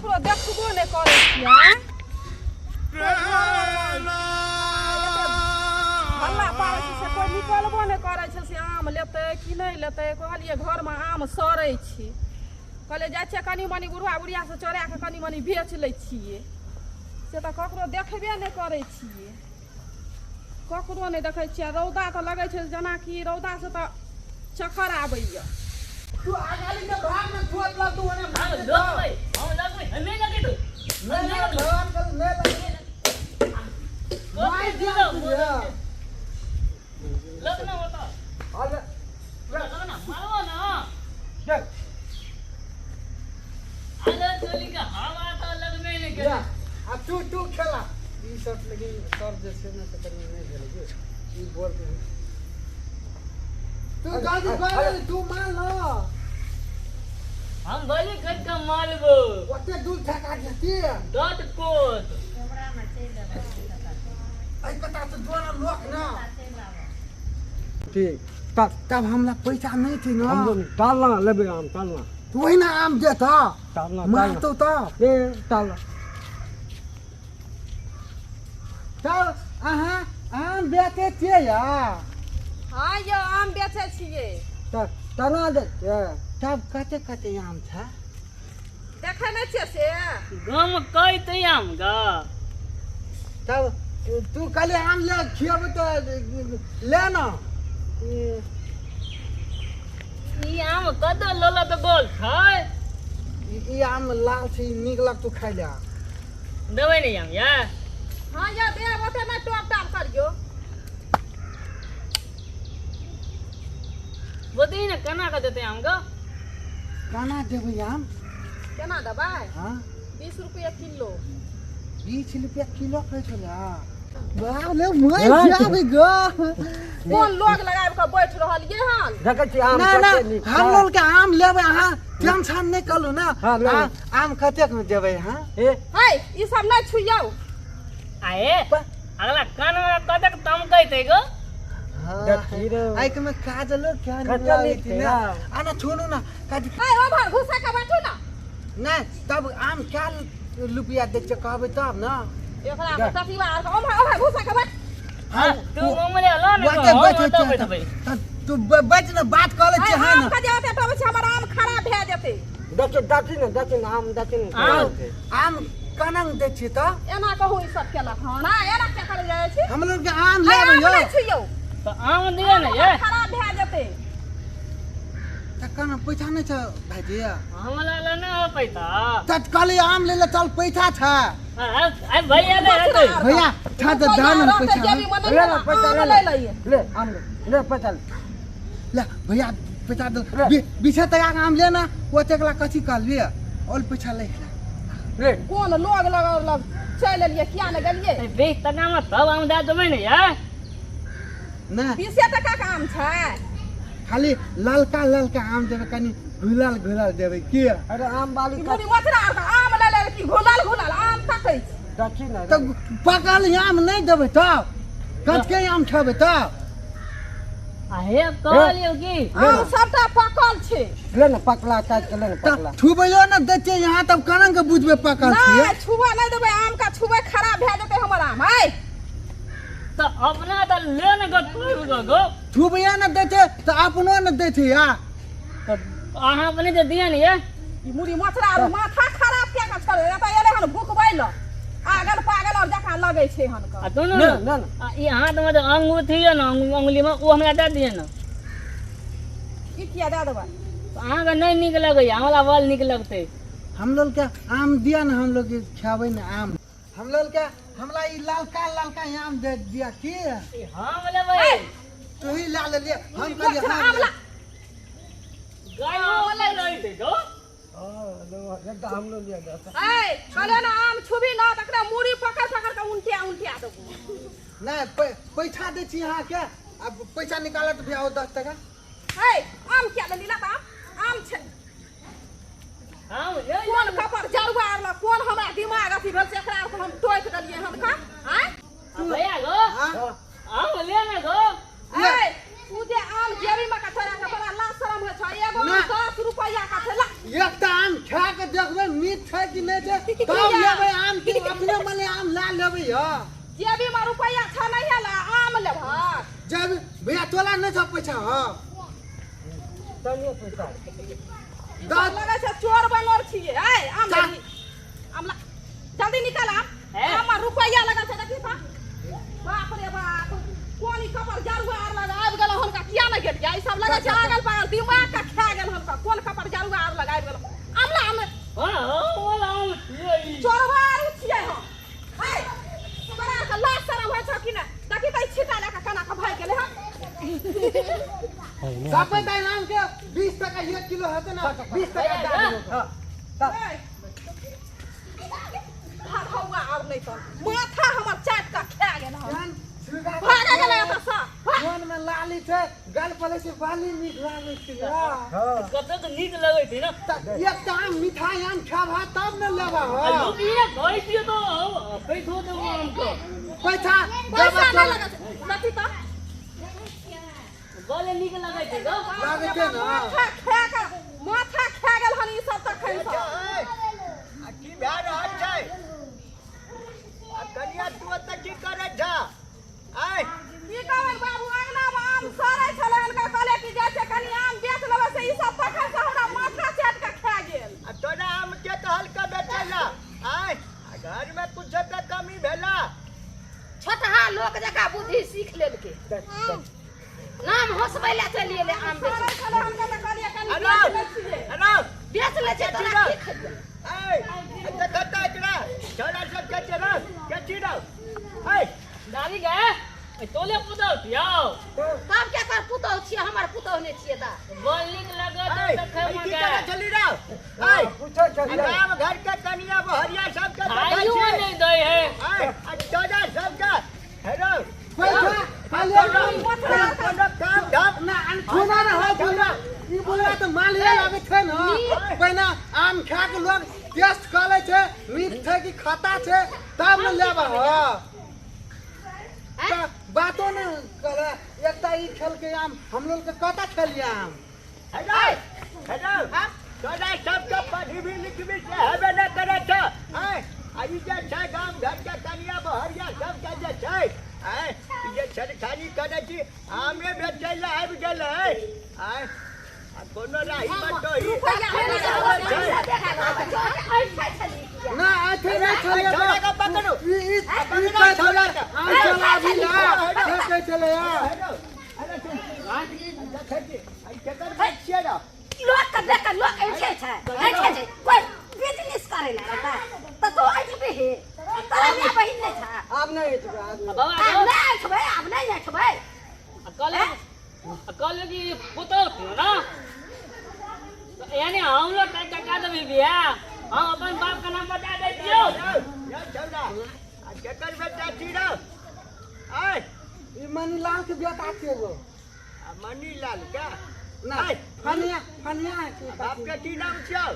ककरो देखबो नहि करै छियै। हल्ला पारै छै से कोइ निकलबो नहि करै छै से आम लेतै कि नहि लेतै। कहलियै घरमे आम सड़ै छै, कहलियै जाइ छियै कनि मनि बुढ़वा बुढ़ियासँ चोरा कऽ कनि मनि बेच लै छियै, से तऽ ककरो देखबे नहि करै छियै, ककरो नहि देखै छियै। रौदा तऽ लगै छै जेनाकि रौदासँ तऽ चक्कर आबैए। तू आगाली के भाग में छुअत ला तू ओने भाग हम लगबै, हम लगबै, हमे लगे तो नहीं नहीं भगवान कर नहीं लगे मार दिया तुझे। लगना होता अरे लगना मारवा ना। देख अरे चोली का हवा तो लगबे नहीं जा करे। अब तू तू खेला ई शर्ट, लेकिन शर्ट जे छै ने से कनि नहि भेल के ई बोल के तू जल्दी कर, तू मार न। हम भले खट के मारबो, ओते दूर ठका देती डॉट कोट एहि कता से जोरा लोक ना। ठीक तब तब हमरा पैसा नहीं छै ना। हम टालना लेबै आम, टालना। तू वही ना आम देता टालना मारतो तब ए टालना। तब अहाँ आम बेचै छियै या? हँ यौ, आम बेचै छियै। तऽ तना दै छियै? तब कते कते आम छै? देखै नहि छियै से गम कहते आम गा। तब तू कहले आम ले खियेबै तऽ ले ना। ई आम कद लोला तो गोल छै। ई आम लाल छै, ई नीक लगतौ खाइ लए। देबै नहीं आम या? हँ यौ देब, ओते नहि टोप टाप करियौ। बोती ने केना के देते आम गा? केना देबै आम? केना देबै? हाँ 20 रुपया किलो। 20 रुपया किलो कहै छलै? बाप रे, मोइ जाबै गो। कोन लोग लगाबि कऽ बैठ रहलियै हन? देखै छी आम ना ना कते नीक हम छै। लोग के आम लेबै, अहाँ टेंशन नहि करू ना। हाँ, लेबै। आम कतेक में देबै? हाँ ए है ई सब नहि छुइयौ। आए अगला कान में कतक तमकैते गो। देखी रे। आइक में काजलो क्या कते नीक छै, ना हाँ। आना छोड़ू ना काज है ओम्हर घुसा कऽ बैठू ना। नहीं तब आम क्या रुपया दै छै कहबै तब ना। एकरा ततीवा आर ओम्हर ओम्हर घुसा कऽ बैठ। हां तू ममले ला ना, ओते हम बैठे ओतऽ छियै बैठबै। तब तू बैठ ना, बात कऽ लै है छियै। हाँ आम ना के जे ओते टोबै छै हमर आम खराब भए जेतै। देखियौ दखी ने, दखी ने आम, दखी ने। आम। आम केना दै छियै तऽ? एना कहू ई सब केलक हन? हाँ एना किया करै जाइ छी? हम लोग के आम है लेबै आम यौ। नहि छुइयौ। तो आम दिअ ने ये। खराब भए जेतै। तऽ केना पैसा नहि छै भाईजी? हमरा लग ना हो पैसा। तऽ कहली आम ले ले चल, पैसा छै। आ भैया दे हेतै। भैया छा तऽ दऽ ने पैसा। ले ले पैसा, ले ले ले लइए। ले आम ले ले पैसा ले। ले भैया पैसा दे, 20 टका के आम ले ना, ओतेक ला कथी कहलियै और पैसा ले ले। ले कोन लोग लग लग चलि एलियै, किया ने गेलियै? 20 टका में तब आम दए देबै ने ये। नहि 20 टका के आम छै। खाली ललका ललका आम देबै, कनि घुलल घुलल देबै की? अरे आम बाली ई मुड़ी मथुरा आर के आम ले ले कि घुलल घुलल आम तकै छै। दखी ने। तऽ पकल आम नहि देबै तब कचके आम खेबै तब? आ हे कहलियौ की आम सबटा पकल छै। ले ने पकला काटि के ले ने तऽ पकला। छुबैयो ने दै छियै यहाँ, तब केना के बुझबै पकल छियै? नहि छुबऽ नहि देबै आम के, छुबै खराब भए जेतै हमर आम। है तऽ अपना तऽ ले ने गो तोड़ि गो गो। छुबैयो ने दै छै तऽ अपनो ने दै छै या। तऽ अहाँ अपने जे दिअ ने ये। ई मुड़ी मथुरा आर माथा खराब किया के छोड़े एतऽ एलै हन भुकबै लए, आगल पागल और जकाँ लगै छै हन आ दुनू ले ले ने। आ ई हाथ में जे अंगूठी यऽ ने, अंगुली में ओ हमरा दए दिअ ने। ई किया दए देबै? तऽ अहाँके नहि नीक लगैया, हमरा बड़ नीक लगतै। हम लोग के आम दिया ने, हम लोग के खेबै ने आम। हम लोग के हमरा ई ललका ललका आम दे दिया की? ई हम लेबै। तू ही ला लेलिए, हम कहलिए मथुरा हम आम ला। गायो ले लैते गो। हाँ, लो, एकटा हमरो लिअ दे। ऐ कहले ना आम छुबी ना तकरा मुड़ी पकड़ पकड़ के उनटिया उनटिया देबो। नहीं पैसा दै छी अहाँके, अब पैसा निकालत भैया 10 टका। है आम किया लेली? ला आम, आम छै। आम ले। कोन कपर जरुआ आर लग कोन हमरा दिमाग अथी भेल से एकरा आर के हम टोकि देलियै हन का? आँय भैया गो। हाँ आम ले ने गो। ऐ तू जे आम जेबी में के चोरा के बड़ा लाज शरम होइ छौ। एगो आम ना। 10 रुपैया के छै ला। एकटा आम खा के देखबै मीठ छै कि नहि। नहि छै तब लेबै आम की अपने मने आम ला लेबै ह। जेबी में रुपैआ छ नहीं है ला आम लेबहक। जब भैया तोला नहि छौ पैसा ह? तनिए पैसा दस लगै छै चोर बनोर छियै। ऐ आम जा। लेबही? आम ला, जल्दी निकाल आम। हे। आम में रुपैआ लगल छै, देखी तऽ। बाप रे बाप, कोन ई कपर जरुआ आर लग आबि गेल हुनका, किया नहि गेलियै? ई सब लगै छै आगल पागल दिमाग के खा गेल हुनका। कोन कपर जरुआ आर लग आबि गेल? आम ला, आम। हां ओ आम छियै ई। चोरबा आर छियै हम। है तोरा आरके लाज शरम होइ छौ कि नहि? देखी तऽ ई छिट्टा लए कऽ केना कऽ भागि गेलै हन। सब दाइ आम के 20 टका 1 किलो हेतै ने, 20 टका दए देबौ। ऐ, भागौआ आर नहि तऽ माथा हमर चाटि कऽ खा गेल हन। केहन छिलका के भागे गेलै एतऽसँ, भाग। मोन में लाली छै, गल पले से बाली नीक लागै छै। हां। कतेक नीक लगै छै ने। तऽ एकटा आम मिठाई आम खेबह तब ने लेबह। आ लोक ई ने कहै छियै तऽ पैसो देबो आम के। पैसा पैसा देबह नहि तोरा। लगै छै, देखी तऽ। बड़े नीक लगै छै गो। लागै छै ने। माथा खा कऽ, माथा खा गेल हन ई सब तखन सँ। आ की भए रहल छै? आ कनिया, तू ओतऽ की करै छह? आय। की कहबै बाबू, अंगना मे आम सड़ै छलै, हुनका कहलियै कि जाइ छै कनि आम बेच लेबै, से ई सब तखन सँ हमरा माथा चाटि कऽ खा गेल। आ तोरा आम के कहलकै बेचै लए? आय, आ घरमे कुछो के कमी भेला? छोटहा लोक जकाँ बुद्धि सीख लेलकै, नाम हंसबै लए चलि एलै आम बेचै। सड़ै छलै हुनका तऽ कहलियै कनि हेलो। बेच लै छियै। हेलो। बेच लै छै तोरा की खेलियै? आय, एतऽ कतऽ एकरा छोरा सब के छै रौ? के छी रौ? आय। दादी गे, ए तोले पुतौ छियौ? तब केकर पुतहु छियै? हमर पुतहु नहि छियै तऽ? बड़ नीक लगत। आय, देखै ई मे की गे। करै छली रौ? आय। पूछो आ छलियै। गाम घर के कनिया बहरिया सबके देखै खाइयो छी। नहि दै है। आय, आ तोरा सबके हेलो। पैसा खाली कोनो काम धाम ना अनठोना न है बुढ़वा, ई बुढ़वा तऽ मालिए लागै छै ने। पहिने आम खा के लोग टेस्ट कऽ लै छै, मीठ छै कि खट्टा छै, तब ने लेबह ह। तऽ बातो ने करे। एकटा ई खेलकै आम, हम लोग के कतऽ खेलियै आम? हेलो हेलो, तोरा सबके पढ़बी लिखबी से हेबे नहि करै छौ। आँय, आ ई जे छै गाम घरके कनिया बहरिया सबके जे छै, आँय, ई जे छेड़खानी करै छी, आमे बेचै लए आबि गेलै। आँय, आ कोनो राही बटोही रुपैआ आबै छै। ना ऐठे नहि छलियै। छौड़ा के पकड़ू। ई ई ई कहै छलै आम चलाबी ला, से कहै छलै। हेलो हेलो, सुन, देखै छी, आ ई केकर बात छियै रौ? लोक के देख के लोक ऐठे छै, ऐठे छै। कोइ बिजनेस करै लए रहता तऽ तू ऐठबिही? तोरा माय बहिन नहि छै? आब नहि ऐठबै, आब नहि। बाबा। आब नहि ऐठबै, आब नहि ऐठबै। कहले कहले कि पुतौ छियौ ने, तऽ यानी हम लोग टका देबै बियाह, हम अपन बाप के नाम बता दै छियौ। यौ यौ छौड़ा, आ केकर बेटा छी रौ? आँय। ई मनीलाल के बेटा छियै गो। आ मनीलाल के? ना। आँय। फनिया, फनिया छै। बाप के की नाम छियौ?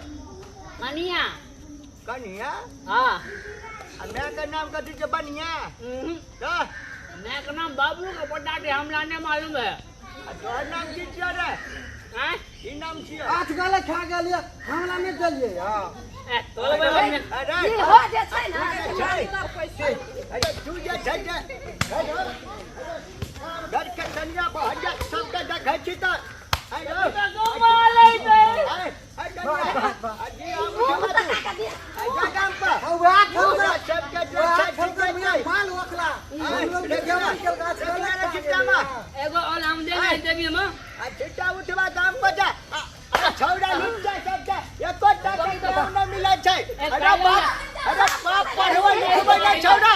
कनिया। कनिया? हाँ। आ माय के नाम कथी छै, बनिया? तऽ मैं के नाम बाबू के पता छै, हमरा नहीं मालूम है। आ तोहर नाम की छियौ रे? आँय? की नाम छियौ? 8 गले खा गेलियै, हमरा नहि देलियै ह। ए तोले बने। अरे। ई हो जे छै ने। छै। पैसा। अरे तू जे छै जे हेलो, घर के कनिया बहरिया सबके देखै छी तऽ हेलो। आय, आय कनिया, आ जी आम मुँह उठेबा तू। तका के दे। आय जा गाम पर। आ वएह खेलकै। तोरा सबके जे वएह छै खेलकै ठीके मियाँ छै। माल ओखला। हम लोग के गेमन के गाछ देखला गले रे खा छिट्टा गेलियै। मे। एगो और हम दे नहीं देबी हम। आ छिट्टा उठबा गाम पर जा। आ आ छौड़ा लुच्चा सबके एको टाका के आम नहि मिलै छै। अरे बाप, अरे बाप, पढ़बै लिखबै नहि छौड़ा।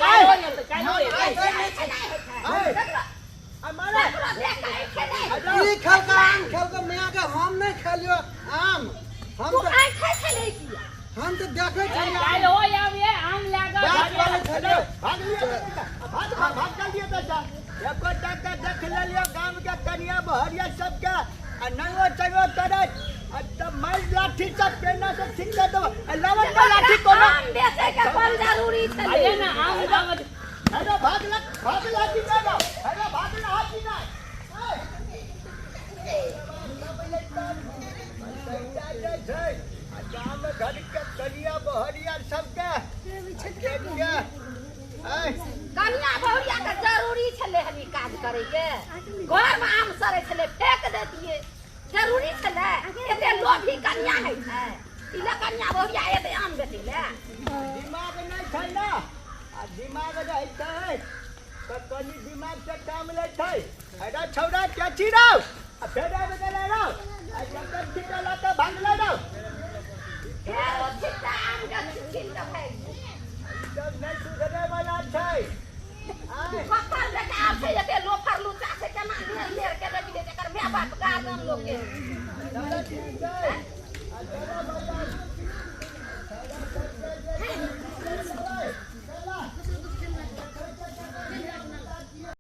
आय, आय, आ मारे। ककरो देख के ऐठे नहि। हेलो। ई खेलकै आम खेलकै मियाँ के, हम नहि खेलियो आम। हम तू तऽ ऐठे छलै किया? हम तऽ देखै छलियै। काल्हि हो आब ये आम लए कऽ। गाछ वाले छलियै। भाग लिअ, भाग भाग भाग जल्दी एतऽ जा। एको टाका देख लेलियौ गाम के कनिया बहरिया सबके, आ नंगो चंगो करैत, आ तब मारि लाठी सब पेना से ठीक कर देबो। आ लवन के लाठी कोनो आम बेचै के कोन जरूरी छलै? अरे ना आम लाबत। हेलो, भाग लग, भाग लाठी दे दो। हेलो, भाग लाठी दे। छै आ गाम घर के कनिया बहरिया। कनिया बहुरिया के जरूरी छलै हन ई काज करे के। घर में आम सड़ै छलै फेंक देतियै, जरूरी छलै? एते लोभी कनिया होइ छै, ई ले कनिया बहुरिया एते आम बेचै ले। दिमाग नहि छै ने, आ दिमाग रहै छै तऽ कनि दिमाग से काम लै छै। अरे छौड़ा के छी रौ, आ फेर आबि गेलै रौ, आ जकर छिट्टा लऽ कऽ भागलै रौ। फेर ओ छिट्टा आम के छीन कऽ भागि गेलै। सब नहि सुधरै वाला छै। ककर बेटा छै एते लोफर लुच्चा छै, केना नेर नेर के देबी, एकर my बाप गार्जियन लोक के। चलो ठीक छै, आ चलो भैया।